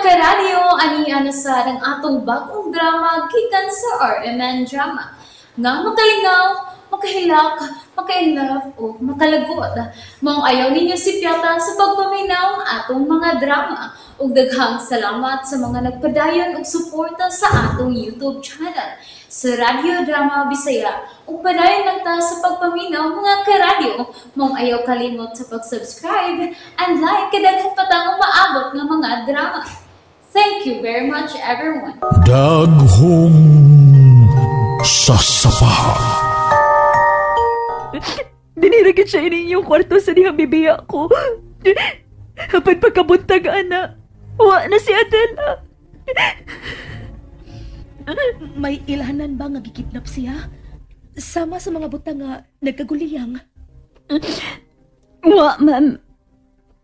Karadyo, ani na sa ang atong bagong drama gikan sa RMN Drama. Nga makalingaw, makahilak, maka-inlove o makalagot. Maong ayaw ninyo sipyata sa pagpaminaw ang atong mga drama. Ug daghang salamat sa mga nagpadayon og suporta sa atong YouTube channel sa Radyo Drama Bisaya. Ug padayon lang ta sa pagpaminaw, mga karadyo. Maong ayaw kalimot sa pag-subscribe and like kay daghan pa tang umaabot nga mga drama. Thank you very much, everyone. Daghong sasapa. Dinhi ra gyud siya ining kwarto sa dihang bibiya ko. Apan pagkabuntag ana, wa na si Adela. May ilhanan ba nga gikidnap siya? Sama sa mga butang nga nagkaguliyang. Wa, ma'am.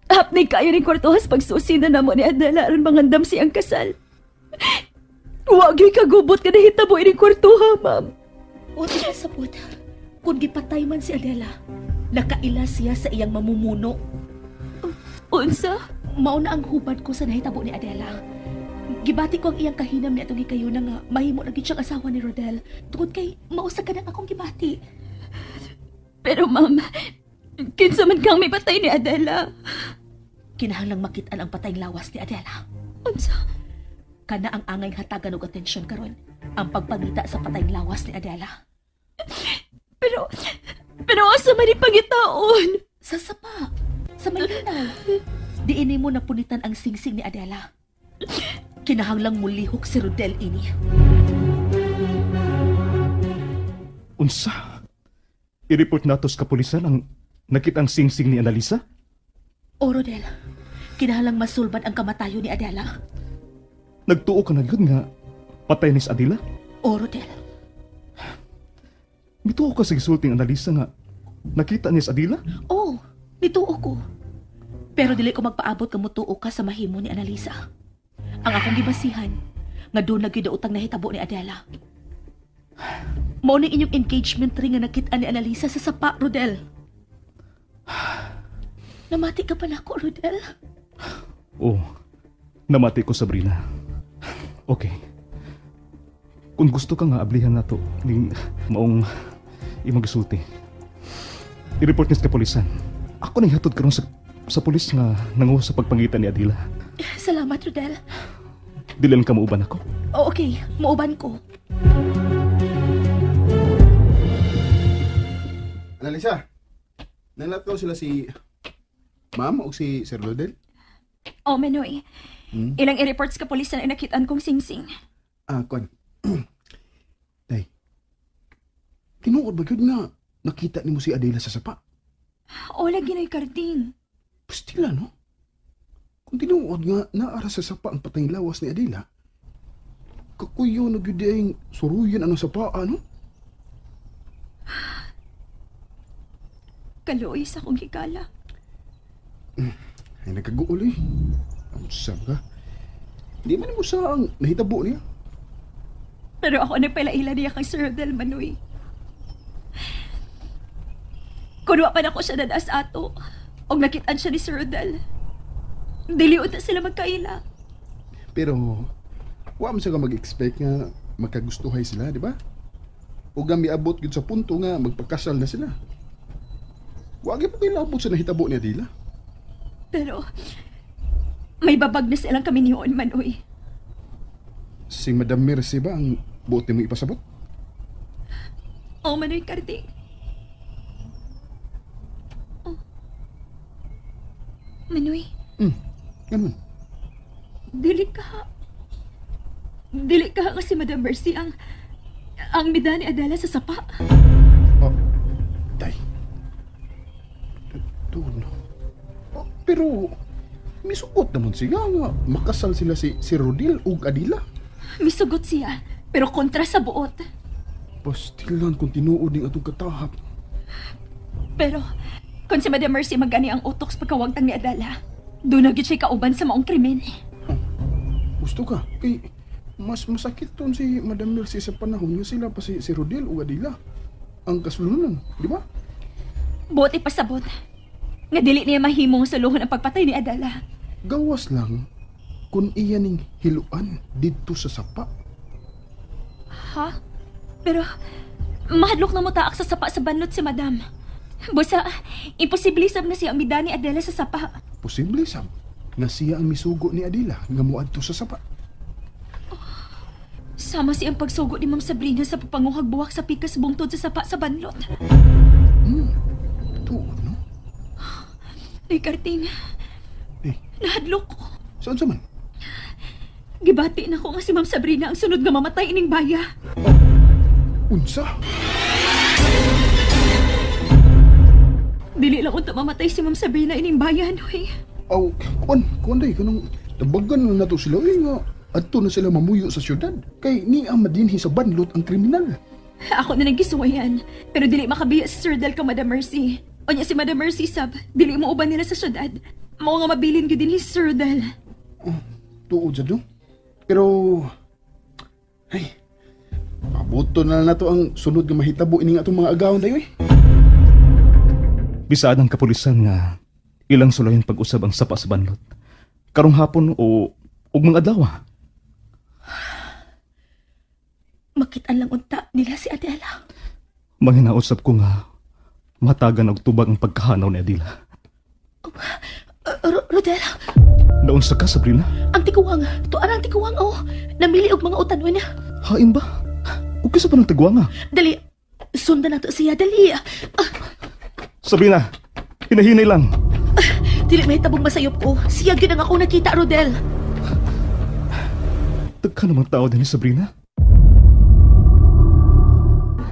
Hapnig kayo ning kwartohas pagsusi na namo ni Adela aron mangandam siyang kasal. Wa gyud kagubot nga nahitabo ining kwartoha, ma'am. O di sapot, kung gipatay man si Adela, nakaila siya sa iyang mamumuno. Unsa? Mao na ang hubad ko sa nahitabo ni Adela. Gibati ko ang iyang kahinam ni atong hikayuna nga mahimo na gyud siyang asawa ni Rodel tungod kay mausa ka na akong gibati. Pero ma'am, kinsa man kang may patay ni Adela? Kinahanglang makit-an ang patayng lawas ni Adela. Unsa? Kana ang angay hatagan og atensyon karon, ang pagpangita sa patayng lawas ni Adela. Pero asa man ni pangitaon? Sa sapa, sa may linaw. Diini mo napunitan ang singsing ni Adela. Kinahanglang mulihok si Rodel ini. Unsa? I-report nato sa kapulisan ang nakita ang singsing ni Annalisa? O Rodel, kinahanglang masulbad ang kamatayon ni Adela. Nagtuo ka na yun nga patay ni si Adela? O Rodel. Mituo ka sa gisulting Annalisa nga nakita ni si Adela? Oo, nituo ko. Pero dili ko magpaabot ka mutuo ka sa mahimo ni Annalisa. Ang akong gibasihan, nga doon na gyud utang nahitabo ni Adela. Mao ning inyong engagement ring nga nakita ni Annalisa sa sapa, Rodel. Namati ka pa nako, Rodel? Oo, namati ko, Sabrina. Okay. Kung gusto ka nga ablihan nato ning maong imong gisulti. I-report ni sa kapulisan. Ako nang hatod karon sa pulis nga nanguha sa pagpangita ni Adela. Salamat, Rodel. Dili lang ka muuban ako. Oh, okay, muuban ko. Annalisa, nanlakaw sila si Ma'am o si Sir Rodel? Oh, Manoy. Ilang i-report sa kapulisan ay nakitaan kong singsing. Ah, kwan. Day, tinuod ba yun nga nakita nimo si Adela sa sapa? O, lagi na'y karding. Pastila, no? Kung tinuod nga naara sa sapa ang patayng lawas ni Adela, kakuyo na gyud ang suruyan ang sapa, ano? Kaluoy sa akong higala. Ay, nagkaguol eh. Ang sab ka. Di man mo sa ang nahitabo niya. Pero ako nagpalaila niya kang Sir Rodel Manoy. Kunwa pa na ko siya nadaas ato. Og nakitaan siya ni Sir Rodel. Dili unta sila magkaila. Pero, wa man siya ka mag-expect nga magkagustuhay sila, di ba? O nga miabot gyud sa punto nga magpakasal na sila. Wa gyud pa kayo sa nahitabo ni Adela. Pero, may babag na silang kami niyoon, Manoy. Si Madam Mercy ba ang buot nimo ipasabot? Oo, Manoy Carding. Oh. Manoy. Ganun. Dili ka. Dili ka kasi Madam Mercy ang mida ni Adela sa sapa. Oh, day. Doon. Oh, pero misugot naman siya nga makasal sila si Rodel ug Adela. Misugot siya, pero kontra sa buot. Pastilan kung tinuod ning atong katahap. Pero kung si Madam Mercy magani ang utok sa pagkawagtang ni Adela, doon na gyud siya kauban sa maong krimen. Oh, gusto ka? Kay mas masakit ton si Madam Mercy sa panahon nga sila pa si Rodel ug Adela. Ang kasulunan, di ba? Buot ipasabot. Nga dili niya mahimong suluhon ang pagpatay ni Adela. Gawas lang. Kung iya ning hiluan didto sa sapa. Ha? Pero mahadlok na mo taak sa sapa sa banlot si Madam. Busa, imposible sab nga siya ang mida ni Adela sa sapa. Posible sab nga siya ang misugo ni Adela nga moadto sa sapa. Oh, sama siyang pagsugo ni Ma'am Sabrina sa pagpanguhag buwak sa pikas bungtod sa sapa sa banlot. Tuod, no? Ay, Karting. Eh? Nahadlok ko. Saan sa man? Gibati na ko nga si Ma'am Sabrina ang sunod nga mamatay ining baya. Oh, unsa? Dili lang unta mamatay si Ma'am Sabrina ining baya, noy. Aw, kuan day, kanang tabagan na nato sila, eh, nga adto na sila mamuyo sa syudad. Kay ni ang madinhi sa banlot ang kriminal. Ako na nagkisuwayan, pero dili makabiya si Sir Del ka Madam Mercy. Onya si Madam Mercy sab, dili mo uban nila sa syudad. Mao nga mabilin gyud dinhi si Sir Del. Oh, tuod sad no? Pero ay, pabuto na nato ang sunod nga mahitabo ining atong mga agahon tayo eh. Bisaad ang kapulisan nga ilang sulayan pag-usab ang sapa sa banlot. Karong hapon o ug mga adlaw. Makitaan lang unta nila si Adela. Manginausap ko nga matagan og tubag ang pagkahanaw ni Adela. Rodel. Naunsa ka, Sabrina? Ang tiguang. Tuan ang tiguang, oh. Namili og mga utanon. Hain ba? O kisa pa ng tiguang, ah? Dali. Sundan nato siya, dali. Sabrina, hinahinay lang. Dili may tabong masayop ko. Siya gyud ang ako nakita, Rodel. Tagka namang tao din ni Sabrina.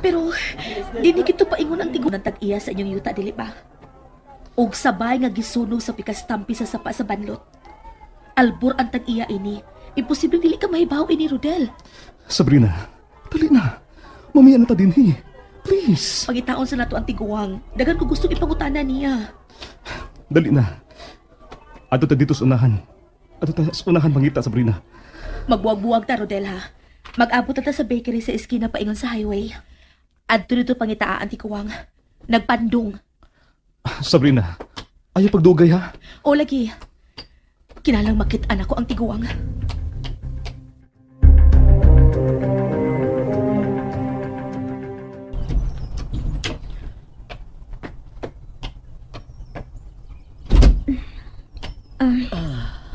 Pero, dini kito paingon ang tiguang ng tag-iya sa inyong yuta, dili ba? Og sabay nga gisunog sa pikastampi sa sapa sa banlot. Albor ang tag-iya ini. Imposible dili ka mahibaw ini, Rodel. Sabrina, dali na. Mamaya na ta dinhi. Please. Pangitaon sa nato ang tiguang. Dagan ko gustong ipangutana niya. Dali na. Adto ta dito sa unahan. Adto ta sa unahan mangita, Sabrina. Magbuwag-buwag ta, Rodel, ha. Mag-abot ta sa bakery sa eskina paingon sa highway. Adto dito pangitaa ang tiguang. Nagpandong. Sabrina, ayaw pagdugay ha? O lagi. Kinalang makit-an ako ang tiguang.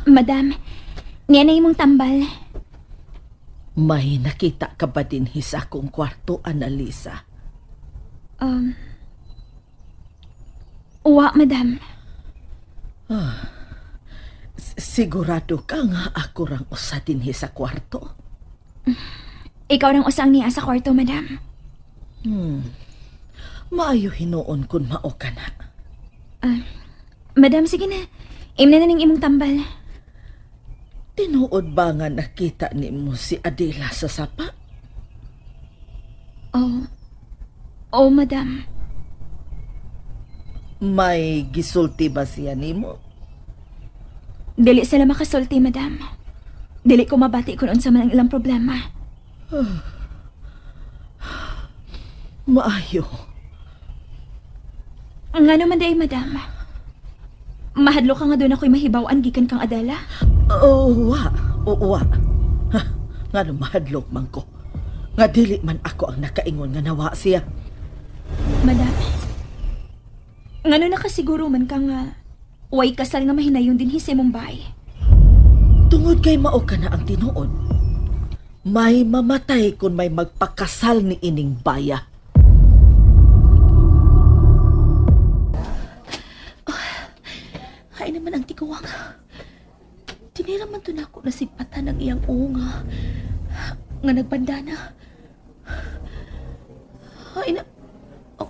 Madam, niya na imong tambal. May nakita ka ba din sa akong kwarto, Annalisa? Uwa, madam. Sigurado ka nga ako rang usa dinhi sa kwarto? Ikaw rang usang niya sa kwarto, madam. Maayo hinuon kun mao ka na. Madam, sige na. Imna na ning imong tambal. Tinuod ba nga nakita nimo si Adela sa sapa? Oh. Oh, madam. May gisulti ba siya nimo? Dili sila makasulti, madam. Dili ko mabati kung unsa man ang ilang problema. Maayo. Ngano man day, madam? Mahadlo ka nga doon ako'y mahibaw-an gikan kang Adela? Oo, wa. Oo, wa. Ngano mahadlok man ko. Nga dili man ako ang nakaingon nga nawa siya. Madam, ngano nakasiguro man ka nga way kasal nga mahinayon din sa Mumbai? Tungod kay mao ka na ang tinuod, may mamatay kung may magpakasal ni ining baya. Oh, hay naman ang tiguang. Tinira man to nako na sigpatan ang iyang unga nga nagbandana. Ay na. Oh.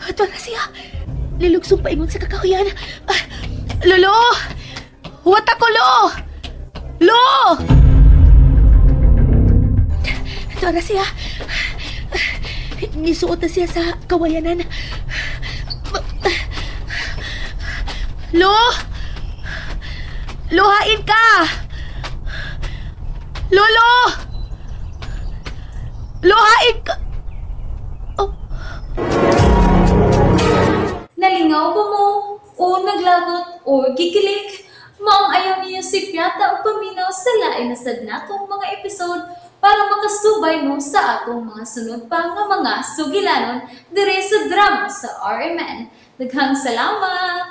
Ato na siya. Lilugsong paingon sa kakahuyan. Ah, Lolo! Huwat ako, Lo! Lo! Ato na siya. Nisuot na siya sa kawayanan. Lo! Luhain ka! Lolo! Luhain ka! Oh. Nalingaw ba mo? O naglagot o gikilig? Maong ayaw ninyo sipyata o paminaw sa lain na sad natong mga episode para makasubay mo sa atong mga sunod pa nga mga sugilanon dire sa drama sa RMN. Daghang salamat!